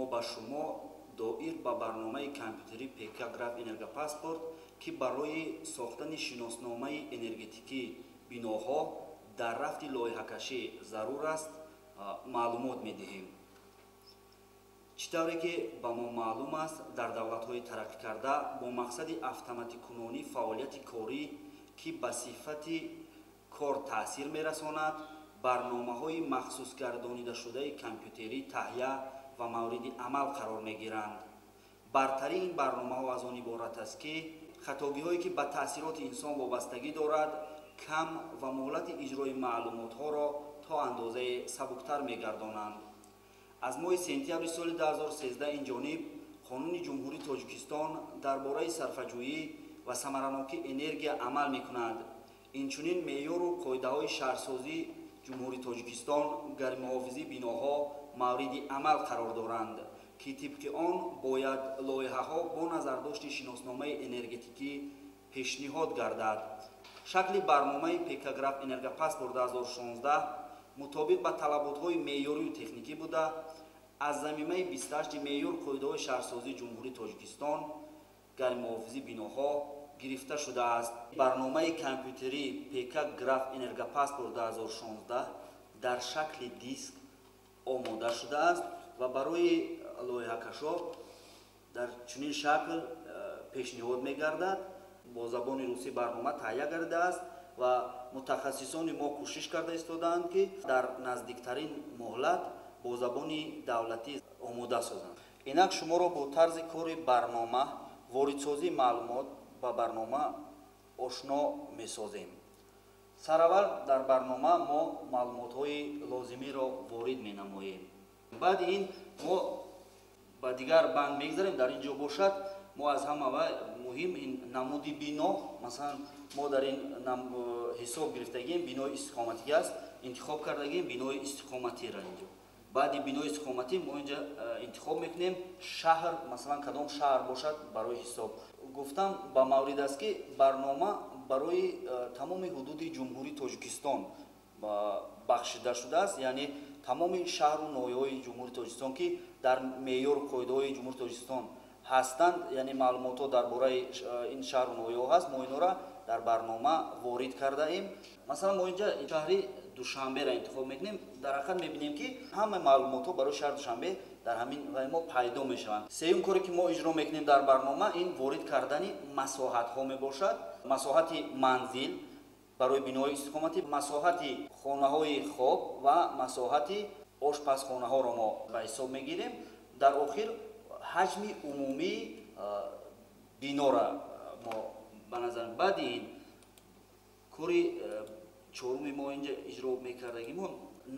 Мо ба шумо доир ба барномаи компютерӣ ПК Граф Энергопаспорт, ки барои сохтани шиносномаи энергетикӣ биноҳо дар рафти лоиҳакашӣ зарур аст, маълумот медиҳем. Чӣ тавре ки ба мо маълум аст, дар давлатҳои тараққикарда бо мақсади автоматикунонии фаъолияти корӣ, ки ба сифати кор таъсир мерасонад, барномаҳои махсусгардонидашудаи компютерӣ таҳия ва мавриди амал қарор мегиранд. Бартарии ин барномаҳо аз он иборат аст, ки хатогиҳое, ки ба таъсироти инсон вобастагӣ дорад, кам ва муҳлати иҷрои маълумотҳоро то андозае сабуктар мегардонанд. Аз моҳи сентябри соли 2013 ин ҷониб Қонуни Ҷумҳурии Тоҷикистон дар бораи сарфаҷӯӣ ва самаранокии энергия амал мекунад. Инчунин меъёру қоидаҳои шаҳрсозии Ҷумҳурии Тоҷикистон, гармимуҳофизии биноҳо мавриди амал қарор доранд, ки тибқи он бояд лоиҳаҳо бо назардошти шиносномаи энергетикӣ пешниҳод гардад. Шакли барномаи ПК Граф Энергопаспорт 2016 мутобиқ ба талаботҳои меъёрию техникӣ буда, аз замимаи 28 меъёр қоидаҳои шаҳрсозии Ҷумҳурии Тоҷикистон, гармимуҳофизии биноҳо гирифта шудааст. Барномаи компютерии ПК Граф Энергопаспорт 2016 дар шакли диск омода шудааст ва барои лоиҳакашо дар чунин шакл пешниҳод мегардад. Бо забони русӣ барнома таҳия гардидааст ва мутахассисони мо кӯшиш карда истодаанд, ки дар наздиктарин муҳлат бо забони давлатӣ омода созанд. Инак шуморо бо тарзи кори барнома, воридсозии маълумот ба барнома ошно месозем. Сараввал дар барнома мо маълумотҳои лозимиро ворид менамоем. Баъди ин мо ба дигар банд мегзарем. Дар ин ҷо бошад, мо аз ҳама муҳим ин намуди бино. Масалан, мо дар ин ҳисоб гирифтагием, бинои истиқоматӣ аст, интихоб кардагием бинои истиқоматиро. Инҷо баъди бинои истиқоматӣ мо инҷа интихоб мекунем шаҳр, масалан, кадом шаҳр бошад. Барои ҳисоб гуфтам ба маврид аст, ки барнома барои тамоми ҳудуди Ҷумҳурии Тоҷикистон бахшида шудааст, яъне тамоми шаҳру ноҳияҳои Ҷумҳурии Тоҷикистон, ки дар меъёру қоидаҳои Ҷумҳурии Тоҷикистон ҳастанд, яъне маълумотҳо дар бораи ин шаҳру ноҳияҳо ҳаст, мо инора дар барнома ворид кардаем. Масалан, мо инҷа шаҳри Душанберо интихоб мекунем. Дар ҳақиқат мебинем, ки ҳамаи маълумотҳо барои шаҳри Душанбе дар ҳамин вай мо пайдо мешаванд. Сеюм коре, ки мо иҷро мекунем дар барнома, ин ворид кардани масоҳатҳо мебошад: масоҳати манзил барои биноҳои истиқоматӣ, масоҳати хонаҳои хоб ва масоҳати ошпазхонаҳоро мо ба ҳисоб мегирем. Дар охир ҳаҷми умумии бинора мо ба назар. Баъди ин кори чоруми мо инҷа иҷро мекардагимон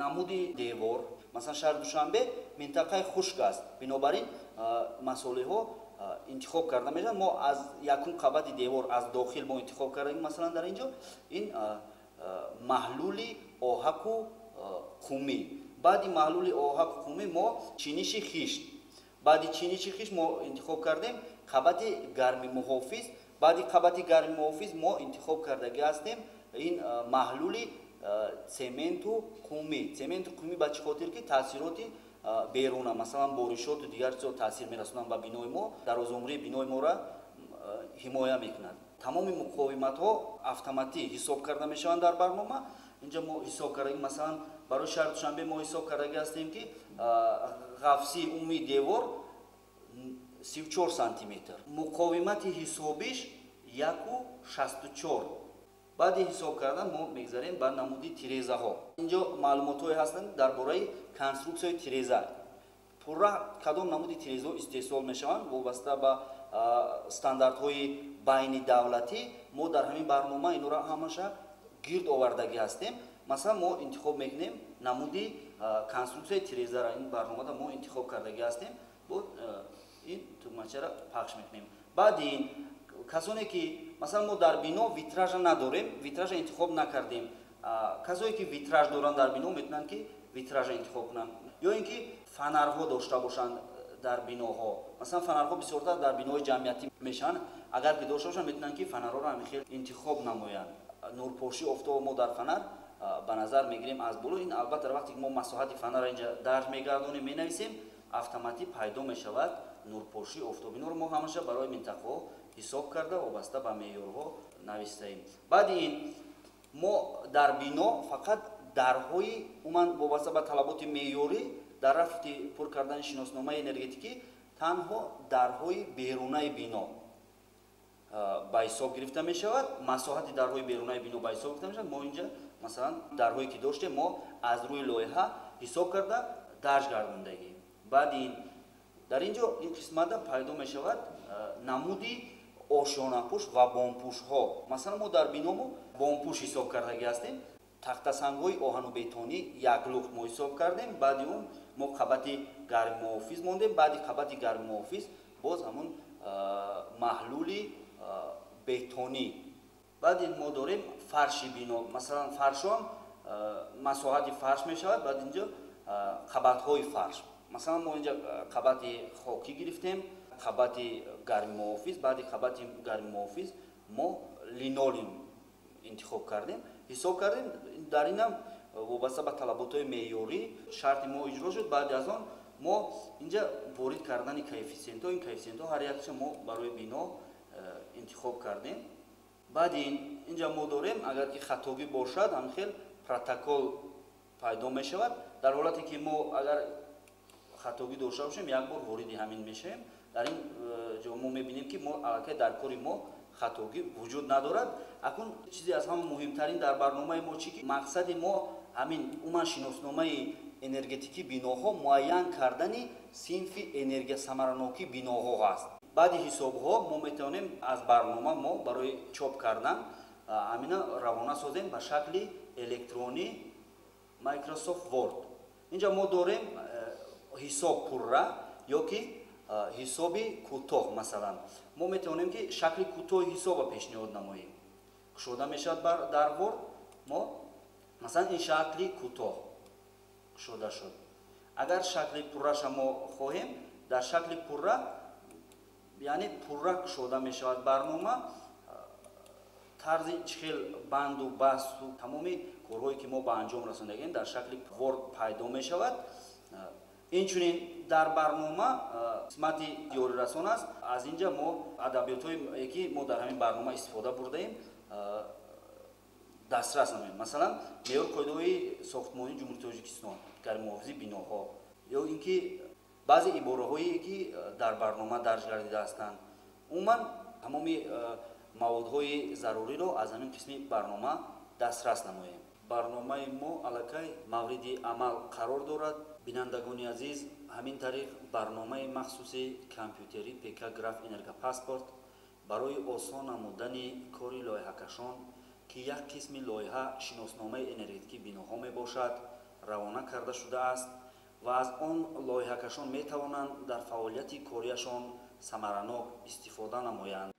намуди девор. Масалан, шаҳри Душанбе минтақаи хушк аст, бинобар ин масолеҳо интихоб карда мешаванд. Мо аз якум қабати девор аз дохил мо интихоб кардагим. Масалан, дар ин ҷо ин маҳлули оҳаку қумӣ. Баъди маҳлули оҳаку қумӣ мо чиниши хишт, баъди чиниши хишт мо интихоб кардем қабати гармимуҳофиз, баъди қабати гармимуҳофиз мо интихоб кардагӣ ҳастем ин маҳлули цементу қумӣ. Цементу қумӣ ба чӣ хотир? Ки таъсироти беруна, масалан, боришоту дигар чизо таъсир мерасонанд ба бинои мо, дарозумрии бинои моро ҳимоя мекунад. Тамоми муқовиматҳо автоматӣ ҳисоб карда мешаванд дар барнома. Инҷа мо ҳисоб кардагӣ, масалан, барои шаҳри Душанбе мо ҳисоб кардагӣ ҳастем, ки ғафсии умумии девор 34 сантиметр, муқовимати ҳисобиш 1,64. Баъди ҳисоб кардан мо мегзарем ба намуди тирезаҳо. Инҷо маълумотҳое ҳастанд дар бораи конструксияи тиреза, пурра кадом намуди тирезаҳо истеҳсол мешаванд вобаста ба стандартҳои байни давлатӣ. Мо дар ҳамин барнома инора ҳамаша гирд овардагӣ ҳастем. Масалан, мо интихоб мекунем намуди конструксияи тирезаро, ин барномада мо интихоб кардагӣ ҳастем, бо ин тугмачаро пахш мекунем. Баъди ин касоне ки, масалан, мо дар бино витража надорем, витража интихоб накардем, касое ки витраж доранд дар бино, метавонанд, ки витража интихоб кунанд, ё ин ки фонарҳо дошта бошанд дар биноҳо. Масалан, фонарҳо бисёртар дар биноҳои ҷамъиятӣ мешаванд. Агар ки дошта бошанд, метавонанд, ки фонарҳоро ҳамин хел интихоб намоянд. Нурпошии офтобо мо дар фонар ба назар мегирем аз боло. Ин албатта вақте ки мо масоҳати фонарро инҷа дарҷ мегардонем, менависем. Автоматӣ пайдо мешавад нурпошии офтобӣ. Нур мо ҳамаша барои минтақаҳо ҳисоб карда, вобаста ба меъёрҳо навистаем. Баъди ин мо дар бино фақат дарҳои умуман вобаста ба талаботи меъёрӣ дар рафти пур кардани шиносномаи энергетикӣ танҳо дарҳои берунаи бино ба ҳисоб гирифта мешавад. Масоҳати дарҳои берунаи бино ба ҳисоб гирифта мешавад. Мо инҷа масалан дарҳое ки доштем, мо аз рӯи лоиҳа ҳисоб карда дарҷ гардондагӣ. Баъди ин дар ин ҷо ин қисмата пайдо мешавад намуди ошёнапӯш ва бомпӯшҳо. Масалан, мо дар биномо бомпӯш ҳисоб кардагӣ ҳастем. Тахтасангҳои оҳану бетонӣ як лухт мо ҳисоб кардем. Баъди он мо қабати гарммуҳофиз мондем. Баъди қабати гарммуҳофиз боз ҳамун маҳлули бетонӣ. Баъд ин мо дорем фарши бино. Масалан, фаршҳоам масоҳати фарш мешавад. Баъд инҷо қабатҳои фарш. Масалан, мо инҷа қабати хокӣ гирифтем, қабати гарммуҳофиз. Баъди қабати гарммуҳофиз мо линолеум интихоб кардем, ҳисоб кардем. Дар инам вобаста ба талаботҳои меъёрӣ шарти мо иҷро шуд. Баъди аз он мо инҷа ворид кардани коэффисиентҳо, ин коэффисиентҳо ҳар якша мо барои бино интихоб кардем. Баъди ин инҷа мо дорем, агар ки хатогӣ бошад, ҳамхел протокол пайдо мешавад. Дар ҳолате ки мо агар хатогӣ дошта бошем, як бор вориди ҳамин мешавем. Дар ин ҷо мо мебинем, ки мо аллакай дар кори мо хатогӣ вуҷуд надорад. Акнун чизе аз ҳама муҳимтарин дар барномаи мо чи ки мақсади мо ҳамин умуман шиносномаи энергетикии биноҳо муайян кардани синфи энергиясамаранокии биноҳо аст. Баъди ҳисобҳо мо метавонем аз барнома мо барои чоп кардан ҳамина равона созем ба шакли электронӣ Microsoft Word. Инҷа мо дорем ҳисоб пурра ё ки ҳисоби кӯтоҳ. Масалан, мо метавонем ки шакли кӯтоҳи ҳисоба пешниҳод намоем. Кушода мешавад дар Word. Мо масалан ин шакли кӯтоҳ кушода шуд. Агар шакли пурраша мо хоҳем, дар шакли пурра, яъне пурра кушода мешавад барнома. Тарзи чӣ хел банду басту тамоми корҳое ки мо ба анҷом расондагем дар шакли Word пайдо мешавад. Инчунин дар барнома қисмати ёрирасон аст. Аз инҷа мо адабиётҳое ки мо дар ҳамин барнома истифода бурдаем дастрас намоем. Масалан, меъёр қоидаҳои сохтмонии Ҷумҳурии Тоҷикистон, гарммуҳофизи биноҳо, ё ин ки баъзе ибораҳое ки дар барнома дарҷ гардида ҳастанд. Умуман тамоми маводҳои заруриро аз ҳамин қисми барнома дастрас намоем. Барномаи мо аллакай мавриди амал қарор дорад. Бинандагони азиз, ҳамин тариқ барномаи махсуси компютерӣ ПК Граф Энергопаспорт барои осон намудани кори лоиҳакашон, ки як қисми лоиҳа шиносномаи энергетикии биноҳо мебошад, равона карда шудааст ва аз он лоиҳакашон метавонанд дар фаъолияти кориашон самаранок истифода намоянд.